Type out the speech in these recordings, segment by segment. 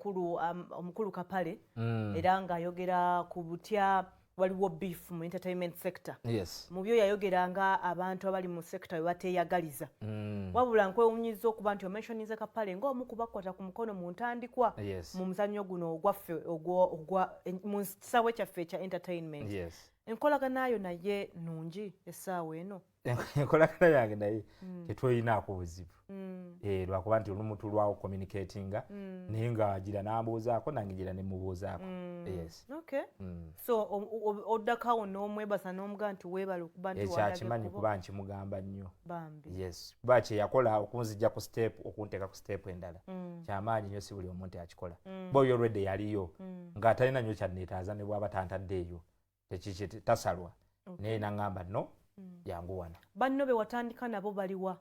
omukulu Kapale, era ng'ayogera ku butya waliwo beef mu entertainment sector. Mu byo yayogera nga abantu abali mu sector bwe bateeyagaliza. Wabula nkwewunyiza okuba nti omentioninze Kapale ng'omu ku bakwata ku mukono mu ntandikwa mu muzannyo guno ogwaffe mu kisaawe kyaffe ekya entertainment. Enkolaganayo naye nungi essaawa eno? Enkolagana yange naye tetweyinaako buzibu. Lwakuba nti olumu tulwawo communicatinga, naye nga gira nambuuzaako, nange gira nemubuuzaako, yes. Okay. So oddako awo n'omwebasa n'omugaa nti weebale okuba nti ekyo akimanyi, kuba nkimugamba nnyo. Bambi. Yes, kuba kyeyakola okunzijja ku step okunteeka ku step endala kyamaanyi nnyo, si buli omuntu akikola. Ba oyo olwedde yaliyo ng'atalina nnyo kyanneetaaza, ne bw'aba tantaddeeyo tasalwa, naye naŋŋamba, "No, yangu wano." Banno be watandika nabo baliwa?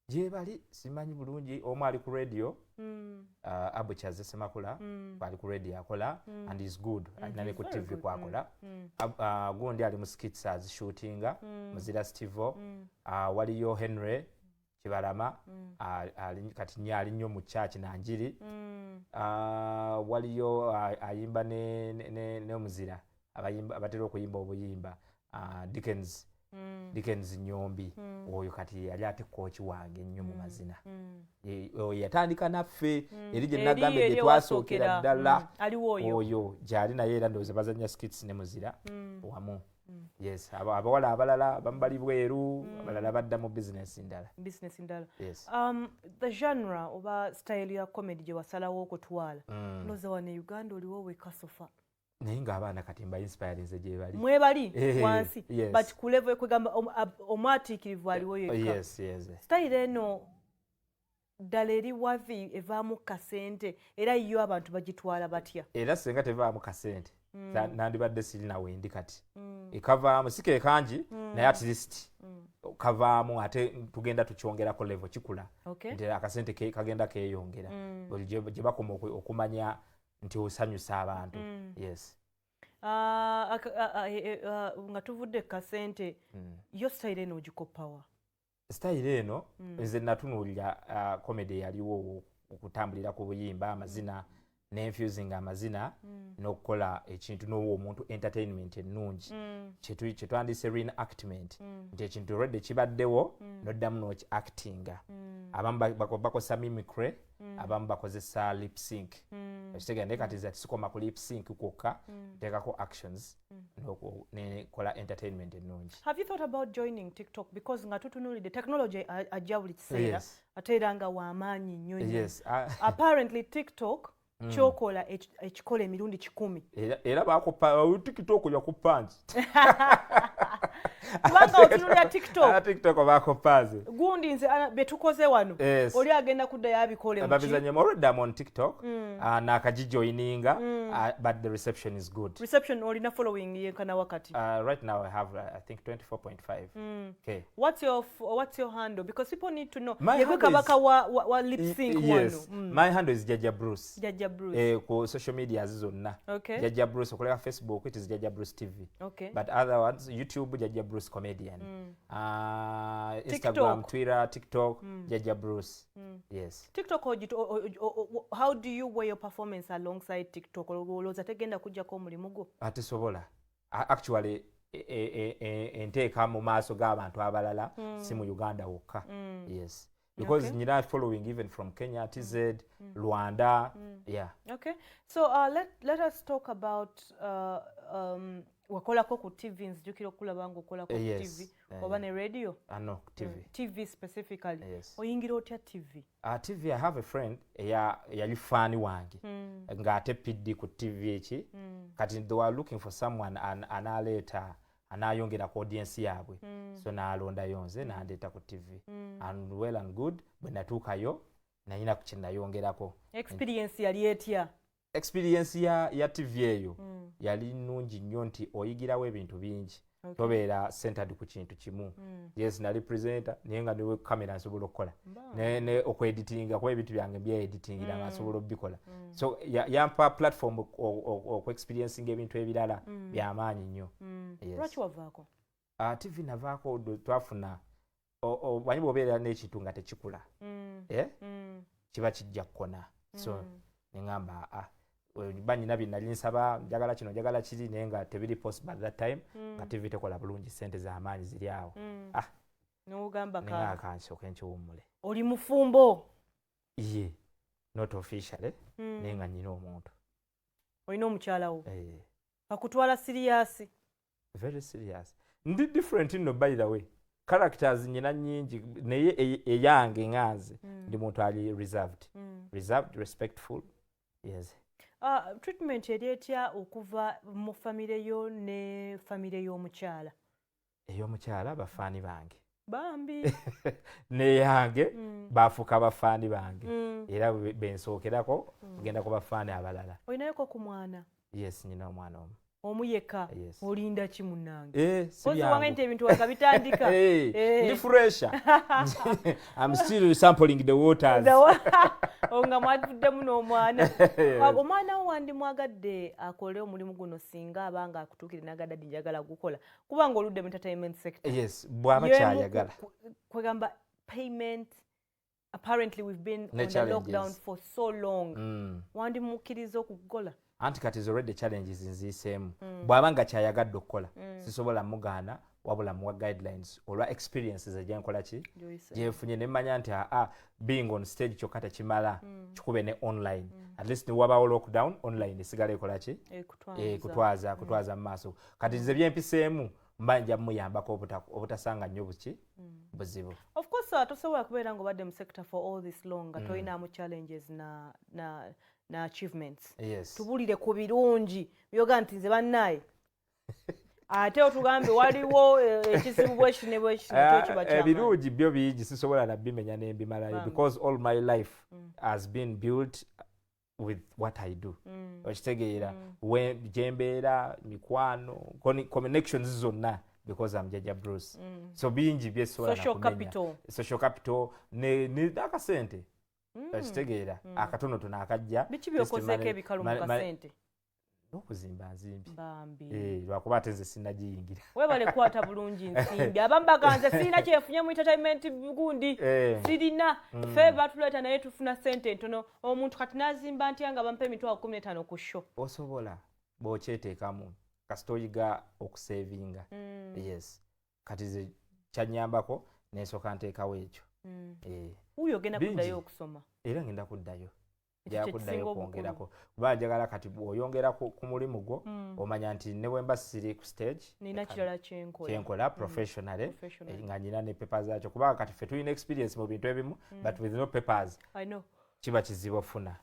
Gye bali simanyi bulungi. Omu ali ku radio, Abu Kyaze Semakula, ali ku radio akola and is good, alina ne ku TV kwakola. Gundi ali mu skits, azishootinga, Muzira Stivo. Waliyo Henry Kibalama, kati nnyo ali nnyo mu church nanjiri. Waliyo ayimba n'omuzira, abatera okuyimba obuyimba, Dickens, Dickens Nyombi. Oyo kati yali ate coach wange ennyo mu mazina. Oyo yatandika naffe eri gye nagambye gye twasookera ddala. Oyo gyali naye era ndowooza bazanya skits ne Muzira wamu. Yes, abawala abalala abamu bali bweru, abalala badda mu bizinesi ndala. Business ndala. Yes. The genre oba style ya comedy gye wasalawo okutwala, ndowooza wano e Uganda oliwo weka so far. Naye ng'abaana kati mba inspirinze gye bali. Mwebali wansi, but ku level kwegamba omwatiikirivu aliwo yekka. Yes. Style eno ddala eri wavi evaamu kasente, era yo abantu bagitwala batya? Era senga tevaamu kasente, nandibadde sirina wendi kati. Ekavaamu si ke kangi, naye at least kavaamu, ate tugenda tukyongerako level, kikula nti akasente kagenda keeyongera buli gye bakoma okumanya nti osanyusa abantu, yes. Ah, nga tuvudde ku kasente, yo style eno ogikoppawa? Style eno, nze natunuulira comedy eyaliwo okutambulira ku buyimba, amazina, nenfusing amazina n'okukola ekintu n'owa omuntu entertainment ennungi, kyetwandise reenactment, nti ekintu already kibaddewo, noddamu n'oki actinga. Abamu bakozesa mimicry, abamu bakozesa lip sync, ekitegeera? Naye kati nze sikoma ku lip sync kwokka, nteekako actions nekola entertainment ennungi. Have you thought about joining TikTok? Because nga tutunuulidde technology ajja buli kiseera, ate era nga w'amaanyi nnyo nnyo. Yes. Apparently TikTok kyokola ekikola emirundi 100. Era bakupa TikTok yakupa nti Kubanga otunulira TikTok, TikTok bakupa nze. Gundi nze bye tukoze wano, oli agenda kuddayo abikole mu ki? Babizanyemu. Already I'm on TikTok, nakagijoininga, but the reception is good. Reception, olina following yenkana wakati? Right now I have I think 24.5 K. What's your handle? Because people need to know. My Yegwe handle kabaka wa lip sync Yes. wano. My handle is Jaja Bruce. Jaja Bruce. Ku social media zonna. Jaja Bruce, okuleka Facebook it is Jaja Bruce TV. But other ones, YouTube Jaja Bruce Comedian. Instagram, TikTok. Twitter, TikTok, Jaja Bruce. Yes. TikTok how do you weigh your performance alongside TikTok? Olowooza tegenda kujjako omulimu gwo? Atesobola. Actually enteeka mu maaso g'abantu abalala, si mu Uganda wokka. Yes. Because nyina following even from Kenya, TZ, Rwanda. Yeah. Okay. So let us talk about wakolako ku TV, nzijukira okulaba ng'okolako ku Yes. TV oba ne radio? No, TV. TV specifically. Yes. Oyingira otya TV? TV, I have a friend eyali fan wange ng'ate PD ku TV eki. Kati they were looking for someone analeeta anayongera ku audience yaabwe, so n'alondayo nze, n'andeeta ku TV, and well and good, bwe natuukayo nayina ku kye nayongerako. Experience yali etya? Experience ya TV eyo yali nnungi nnyo, nti oyigirawo ebintu bingi. Tobeera centered ku kintu kimu. Yes, nali presenter, naye nga niwe kamera nsobola okukola ne okweditinga, kuba ebintu byange byeditingira nga nsobola obikola. So yampa platform okuexperiencing ebintu ebirala byamaanyi nnyo. Yes. Lwaki wavaako? TV navaako twafuna manyi bw'obeera n'ekintu nga tekikula, eh? Kiba kijja kukona, so Neŋŋamba, aa, ba nyina bye nali nsaba, njagala kino, njagala kiri, naye nga tebiri possible at that time, nga TV tekola bulungi, sente z'amaanyi ziri awo. Ah. Nogamba neŋŋamba kansooke nkiwummule. Oli mufumbo? Ye, not officially, naye nga nyina omuntu. Olina omukyalawo? Eh. Akutwala serious? Very serious. Ndi different nno, by the way. Characters nyina nyingi, naye eyange nga nze ndi muntu ali reserved, reserved, respectful, yes. Treatment eri etya okuva mu famire yo ne famire y'omukyala? Ey'omukyala bafaani bange. Bambi. Neyange bafuuka bafaani bange, era bensookerako kugenda ku bafaani abalala. Olinayoko ku mwana? Yes, nyina omwana omu. Omu yekka? Yes. Olinda ki, munnange? Eh, si Kozi wange byangu. Nti ebintu wakabitandika. Eh, Eh. ndi fresher. I'm still sampling the waters. Nga mwavuddemu n'omwana. Omwana wo wandimwagadde akole omulimu guno singa aba nga akutuukire naga, "Daddy, njagala gukola," kubanga oludde mu entertainment sector? Yes, bw'aba Yemu kyayagala. Kwegamba payment, apparently we've been Ne on the challenges. lockdown for so long. Wandimukkiriza okukola? Anti kati is already challenges nziyiseemu. Bw'aba nga kyayagadde okukola, sisobola mugaana, wabula muwa guidelines olwa experiences egyenkola ki Gy'oyise. gyenfunye, nemmanya nti aa, being on stage kyokka tekimala, kikube ne online. At least newabaawo lockdown, online esigala ekola ki? Ekutwaza. Eh, kutwaza mu maaso. Kati nze byempiseemu mba nja muyambako obutasanga nnyo buki buzibu. Of course, tosobola kubeera ng'obadde mu sector for all this long nga tolinaamu challenges na achievements. Yes. Tubulire ku birungi byoga nti nze bannaaye, ate otugambe waliwo ekizibu bweki ne bweki, nakyo kiba kyamaanyi. Ebirungi byo bingi, sisobola nabimenya nembimalayo, Bambi. because all my life has been built with what I do. Okitegeera? Gyembeera, mikwano, connections zonna, because am Jajja Bruce. So bingi byesobola Social nakumenya. capital. Social capital ne akasente, okitegeera, akatonotono akajja. Biki Just byokozeeko ebikalu mu kasente? N'okuzimba nzimbi. Bambi. Eh, lwakuba ate nze sinnagiyingira. Webale kwata bulungi nsimbi. Abamu baga, "Nze sirina kyenfunye mu entertainment gundi." Eh. Sirina. Ffe batuleeta naye tufuna sente ntono. Omuntu kati nazimba ntya nga bampa 150,000 ku show? Osobola bw'okyeteekamu, kasita oyiga okusevinga. Yes, kati ze kyanyambako nensooka nteekawo ekyo. Eh, Wuuyo ogenda bingi. kuddayo okusoma? Era ngenda kuddayo. Ekyo Njagala kye kuddayo kisinga obukulu. kwongerako, kuba njagala kati bw'oyongera ku mulimu gwo, omanya nti ne bwe mba siri ku stage, nina leka kirala kyenkola. kyenkola professionally. Professionally. Eh, nga nyina ne papers zakyo, kubanga kati ffe tulina experience mu bintu ebimu, but with no papers I know. kiba kizibu ofuna.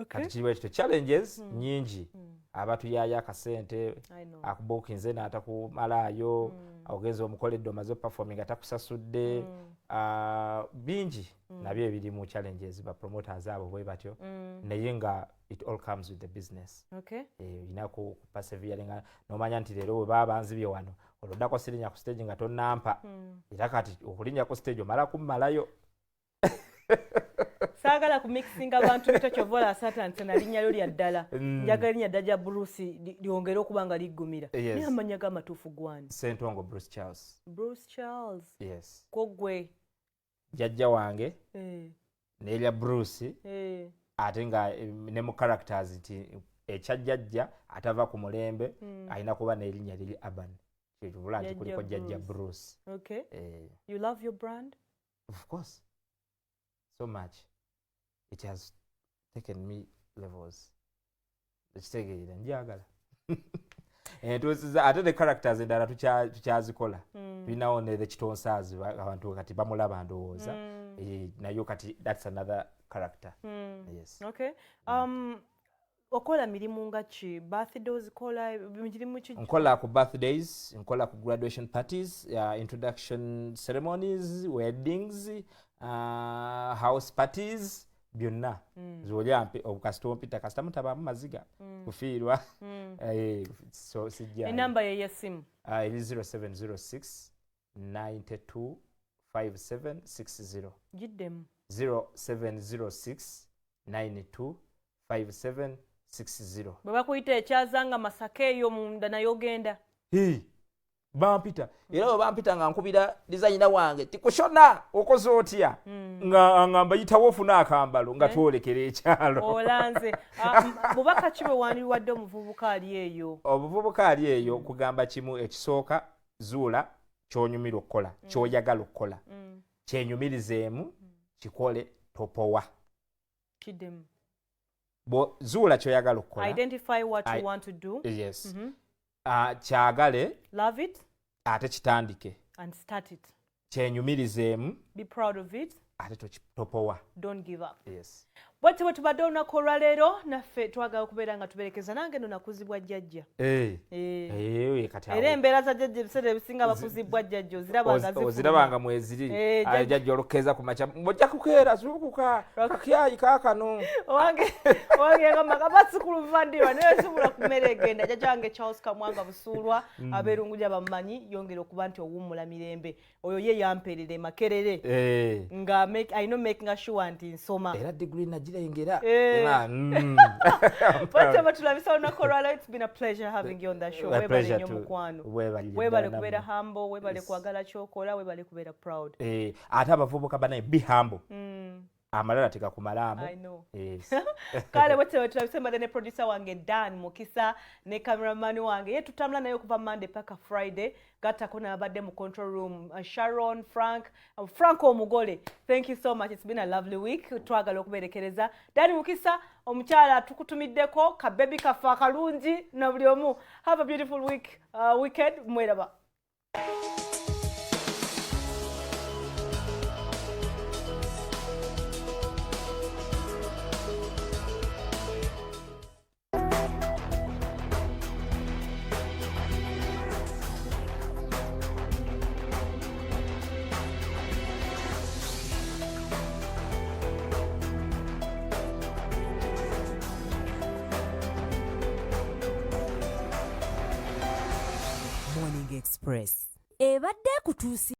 Kati kiriwo ekityo, challenges nyingi, abatuyaayo akasente, I know. akubuukinze n'atakumalaayo, ogenza omukoledde, omaze operforming, atakusasudde. Ah, bingi nabyo ebiri mu challenges. Ba promoters abo bwe batyo, naye nga it all comes with the business. Eh, olina kuperseveeringa nomanya nti leero bwe baba banzibye wano, olwoddako sirinya ku stage nga tonnampa. Era kati okulinnya ku stage omala kummalayo. Saagala kumixinga bantu bito, kyova olaba saatandise na linnya lyo lya ddala. Njagala erinnya ddala lya Bruce lyongere okuba nga liggumira. Yes. Naye amannya ge amatuufu gwani? Sentongo Bruce Charles. Bruce Charles? Yes. Ko gwe? Jjajja wange nerya Bruce, ate nga ne mu characters nti ekyajjajja atava ku mulembe alina kuba n'erinnya liri urban, kyekibula nti Jjajja kuliko Jjajja Bruce. Bruce. Okay. Eh, You love your brand? Of course, so much. It has taken me levels, ekitegeera njagala entuusiza. Ate ne characters endala tukyazikola. Tulinawo ne the Kitonsaazi, abantu kati bamulaba ndowooza. Eh, nayo kati that's another character. Yes. Okay, okola mirimu nga ki? Birthday ozikola? Mirimu ki? Nkola ku birthdays, nkola ku graduation parties, introduction ceremonies, weddings, house parties, byonna. Nze oli ampe kasita ompita, kasita mutabaamu maziga kufiirwa. Eh, so sijja. Enamba ye yessimu? Eri 0706 92 5760. Giddemu. 0706 92 5760. Bwe bakuyita ekyazanga Masaka eyo munda, naye ogenda? Hii, Bampita era bwe bampita nga nkubira designer wange tikushona okoze otya, nga mbayitawo ofuna akambalo nga twolekera ekyalo. Olanze. Bubaka ki bwe wandiwadde omuvubuka ali eyo? Obuvubuka ali eyo kugamba kimu, ekisooka zuula kyonyumirwa okukola, kyoyagala okukola, kyenyumirizeemu, kikole, topowa. Kiddemu. Zuula kyoyagala okukola. Identify what you want to do. Yes. Kyagale. Love it. Ate kitandike. And start it. Kyenyumirizeemu. Be proud of it. Ate topowa. Don't give up. Yes. Bwetyo bwe tubadde olunaku olwaleero, naffe twagala okubeera nga tuberekeza. Nange no nakuzibwa jjajja. Era embeera za jjajja ebiseera ebisinga bakuzibwa jjajja, oziraba nga mweziri. Jjajja olukeeza ku makya, ojja kukeera zuukuka kakyayi kaakano. Owange ngamba kabasikuluvandirwa naye sobola ku mmere egenda. Jjajja wange Charles Kamwanga Busuulwa abeerunguja bamumanyi, yongera okuba nti owummula mirembe. Oyo ye yampeerera e Makerere nga alina making sure nti nsoma. Era degree nagirengera. Bwetyo bwe tulabisa olunaku olwaleero. It's been a pleasure having you on the show. Webale nnyo mukwano, webale kubeera humble, webale kwagala kyokola, webale kubeera proud. Ate abavubuka banaye, be humble, amalala tegakumalaamu. Kale bwetyo bwe tulabisa. Mbadde ne producer wange Dan Mukisa ne cameraman wange ye tutambula naye okuva Monday paka Friday, gattako n'abadde mu control room, Sharon, Frank, Frank omugole. Thank you so much, it's been a lovely week. Twagala okuberekereza Dan Mukisa, omukyala tukutumiddeko kabebi kaffe akalungi na buli omu. Have a beautiful week, weekend. Mweraba. Express ebadde ekutuusi.